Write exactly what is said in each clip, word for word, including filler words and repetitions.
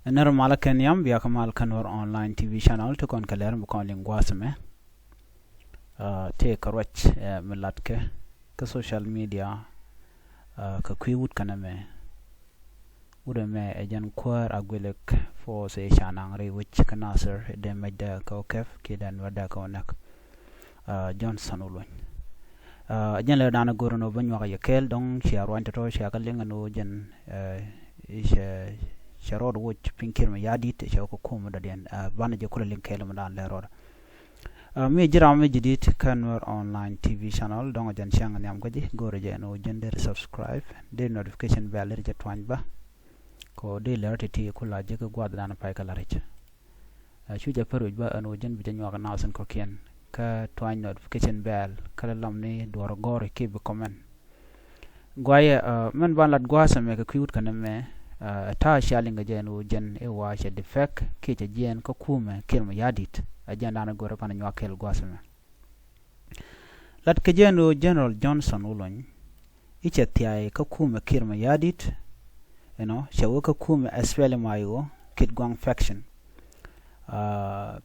Nɛr malä kɛn yam, bia kɛ mal kä Nuɛr Online T V channel, ti kɔn kɛ lɛr mi kɔn liŋ gua̱a̱th ɛmɛ. Tëë kɛ ruac mi latkɛ kä social media kɛ kui̱ wut kɛn ɛmɛ. Wut ɛmɛ ɛ jɛn kuäär Aguelek Force ëë ca naŋ rɛy wec kä Nasir, dee mɛcdɛ kɛ wä kɛp kiɛ dee nuɛ̈tdɛ kɛ wä näk. Johnson Oluny. Ɛ jɛn lɛ dan go̱r ɛn ɣöö bä nyuak yɛ kɛɛl, dɔ̱ŋ cia ruany tɔ̱tɔ̱ cia kä liŋ ɛn ɣöö jɛn cɛ rɔɔd woc piny Kiir Mayardit, cɛ wä kä kum mi dɔ̱diɛn. Banɛ jɛ kulɛ liŋ kɛɛl mi dan lɛ rɔɔdɛ. Mi ji̱ ram mi ji̱ di̱t kä Nuɛr Online T V channel, dɔ̱ŋ jɛn cäŋ nhiam kä ji̱, go̱rɛ jɛ ɛn ɣöö jɛn deri subscribe, deri notification bell deri jɛ tuany bä. Kɛ ɣöö deri lɛr ti̱ti̱ kula jek gua̱a̱th dan pay kä la rɛc. Cu jɛ pär wi̱c bä ɛn ɣöö jɛn bi jɛ nyuak naath in kɔ̱kiɛn, kä tuany notification bell, kä la lam ni duɔ̱ɔ̱r gɔ̱r kiɛ bi comment. Guayɛ, mɛn ban lat gua̱a̱th ɛmɛ kɛ kui̱ wut kɛn ɛmɛ. Ta̱a̱ cia liŋ kɛ jɛ ɛn ɣöö jɛn i̱ wa cɛ defect kiɛ cɛ jiɛɛn kä kumɛ Kiir Mayardit. Ɛ jɛn dan go̱rɛ pan nyuak kɛɛl gua̱a̱th ɛmɛ. Lat kɛ jɛ ɛn ɣöö General Johnson Oluny i̱ cɛ thia̱a̱y kä kumɛ Kiir Mayardit, you know, cɛ wä kä kumɛ SPLM-IO Kitgwang faction.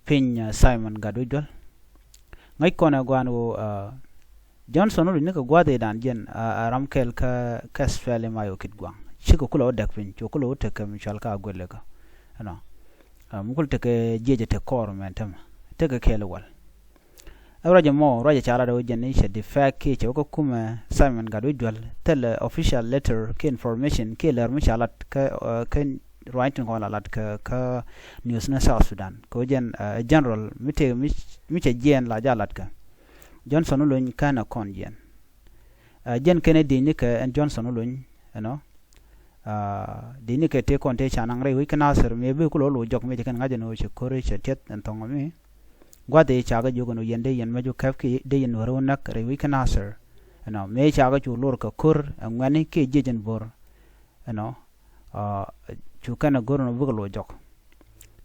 Piny Simon Gatwec Dual. Ŋäc kɔn ɛ gua̱a̱n ɣöö Johnson Oluny ni kɛ gua̱a̱th ëëdan jɛn a ram kɛl kä, kä SPLM-IO Kitgwang. Cikɛ kulɛ wä däk piny, cu kulɛ wä tekɛ mi cɔal kä Aguelek kä, you know. Mi kulɛ tekɛ jiɛcɛ tek kɔɔr mɛn tämɛ, tekɛ kɛɛl wal. Ɛ ruacɛ mɔ, ruacɛ ca lat ɣöö jɛn i̱ cɛ defect kiɛ cɛ wä kä kumɛ Simon Gatwec Dual, thilɛ official letter kiɛ information kiɛ lär mi ca lat kä, kä ruany tin kɔn la lat kä, kä news ni South Sudan. Kɛ ɣöö jɛn ɛ general mi tëë mi, mi cɛ jiɛɛn la ja lat kä Johnson Oluny kɛn ɛ kɔn jiɛɛn. Jɛn kɛn ɛ di̱c ni kɛ ɛn Johnson Oluny, you know. Di̱c ni kɛ tëë kɔn tëë ca naŋ rɛy wec kä Nasir, mëë bi kulɛ wä lo̱c jɔk mëë cɛ kɛn ŋa̱c ɛn ɣöö cɛ ko̱r cɛ tiɛth ɛn thɔŋ mi gua̱th ëë ca kɛ jiök ɛn ɣöö yɛn dee yɛn mec wä kɛp kiɛ dee yɛn nuäär wä näk rɛy wec kä Nasir. You know, mëë ca kɛ cu lor kɛ ko̱r ɛ ŋuɛ̈tni kiɛ jiec ɛn bo̱r, you know. Cu kɛn ɛ go̱r ɛn ɣöö bikɛ lo̱c jɔk.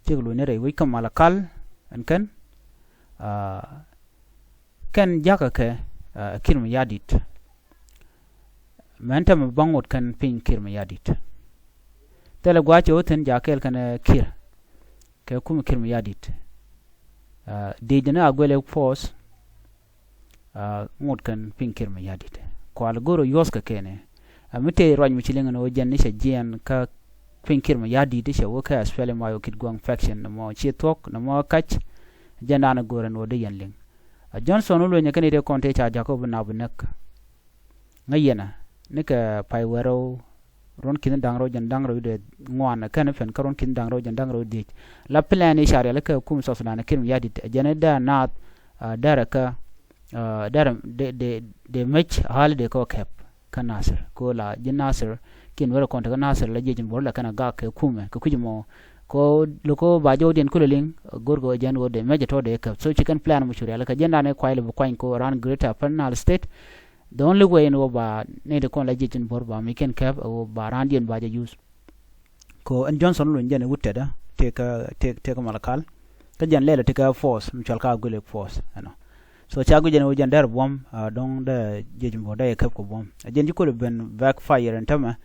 Cikɛ lo̱c ni rɛy wec kä Malakal ɛn kɛn. Kɛn jakä kɛ Kiir Mayardit. Mɛn tämɛ bä ŋot kɛn piny Kiir Mayardit. Thilɛ gua̱a̱c cɛ wä thi̱n jakä kɛɛl kɛn Kiir, kɛ kumɛ Kiir Mayardit. Di̱i̱t ni Aguelek Force, ŋot kɛn piny Kiir Mayardit. Kual go̱r ɔ yuɔ̱th kɛ kɛn ɛ. Mi tëë ruac mi ci liŋ ɛn ɣöö jɛn ni cɛ jiɛɛn kä piny Kiir Mayardit, cɛ wä kä SPLM-IO Kitgwang faction, nɔmɔ ci thuɔ̱k, nɔmɔ kac. Jɛn dan go̱r ɛn ɣöö dee yɛn liŋ. Johnson Oluny kɛn i̱ tëë kɔn tëë ca jakä bi nap bi näk. Ŋäc yɛn ɛ nikɛ pay wɛrɛ ruɔ̱n ki̱n da̱ŋ rɛw jɛn da̱ŋ rɛw dee ŋuan, kɛn pen kä ruɔ̱n ki̱n da̱ŋ rɛw jɛn da̱ŋ rɛw dhiec. La plan i̱ ca rialikä kum South Sudan Kiir Mayardit, jɛn i̱ dee naath dɛrɛ kä dɛrɛ dee mec hali dee kä kɛp kä Nasir. Ko la ji̱ Nasir kiɛ nuɛrɛ kɔn te kä Nasir la jiec in bo̱r la kɛn a gak kɛ kumɛ kɛ kui̱c mɔ. Ko lo̱k ko ba jɔwdiɛn kulɛ liŋ go̱r kɛ jɛn ɣöö dee mec tɔ dee kɛp. So ci kɛn plan mɔ cu rialikä, jɛn dan i̱ kuay lɛ bi kuany ko around Greater Upper Nile State. The only way in wä ba nɛy ti kɔn la jiec in bo̱r ba mi kɛn kɛp ɛ wä ba raandiɛn ba jɛ use. Ko ɛn Johnson Oluny jɛn ɛ wut tɛtdä tëë kä, tëë kä Malakal. Kä jɛn lɛl ɛ tëë kä force mi cɔal kä Aguelek Force, you know. So ca guic jɛn ɛ wä jɛn dɛr buɔ̱m, dɔ̱ŋ dee jiec in bo̱r dee kɛp kɛ buɔ̱m. Ɛ jɛn ci kulɛ ben backfire ɛn tämɛ.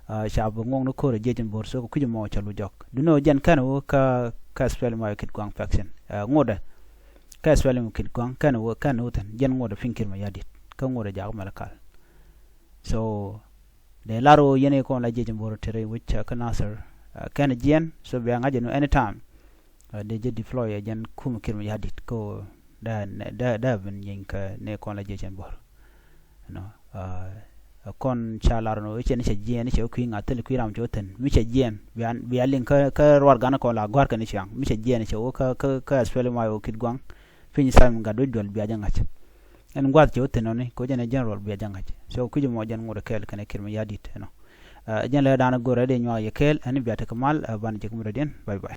Ca bi ŋuɔk ni ko̱r ɛ jiec in bo̱r, so kɛ kui̱c mɔ ca lu jɔk. Duundɛ ɣöö jɛn kɛn ɛ wä kä, kä SPLM-IO Kitgwang faction. Ŋotdɛ kä SPLM Kitgwang kɛn ɛ wä, kɛn ɛ wä thi̱n, jɛn ŋotdɛ piny Kiir Mayardit, kä ŋotdɛ jakä Malakal. So dee lar ɣöö yɛn i̱ kɔn la jiec in bo̱r te rɛy wec kä Nasir, kɛn jiɛn, so bia ŋa̱c ɛn anytime. Dee jɛ deploy ɛ jɛn kum Kiir Mayardit kä ɣöö dee, dee, dee ben jiɛn kä ni kɔn la jiec in bo̱r. You know, kɔn ca lar nɔ i̱ cɛ ni cɛ jiɛɛn i̱ cɛ wä kui̱ ŋa̱th thil kui̱ ram cɛ wä thi̱n mi cɛ jiɛɛn. Bia, bia liŋ kä, kä ruar gan kɔn la gua̱r kɛn i̱ ciaŋ mi cɛ jiɛɛn i̱ cɛ wä kä, kä, kä SPLM-IO Kitgwang. Piny Simon Gatwec Dual bia jɛ ŋa̱c. Ɛn gua̱th cɛ wä thi̱n nɔni ko jɛn ɛ general bia jɛ ŋa̱c. So kui̱c mɔ jɛn ŋot ɛ kɛɛl kɛn ɛ Kiir Mayardit, you know. Jɛn lɛ dan go̱r ɛ dee nyuak yɛ kɛɛl ɛn bia tekɛ mal, ban jɛ kɛ mut ɛ diɛn. Bye bye.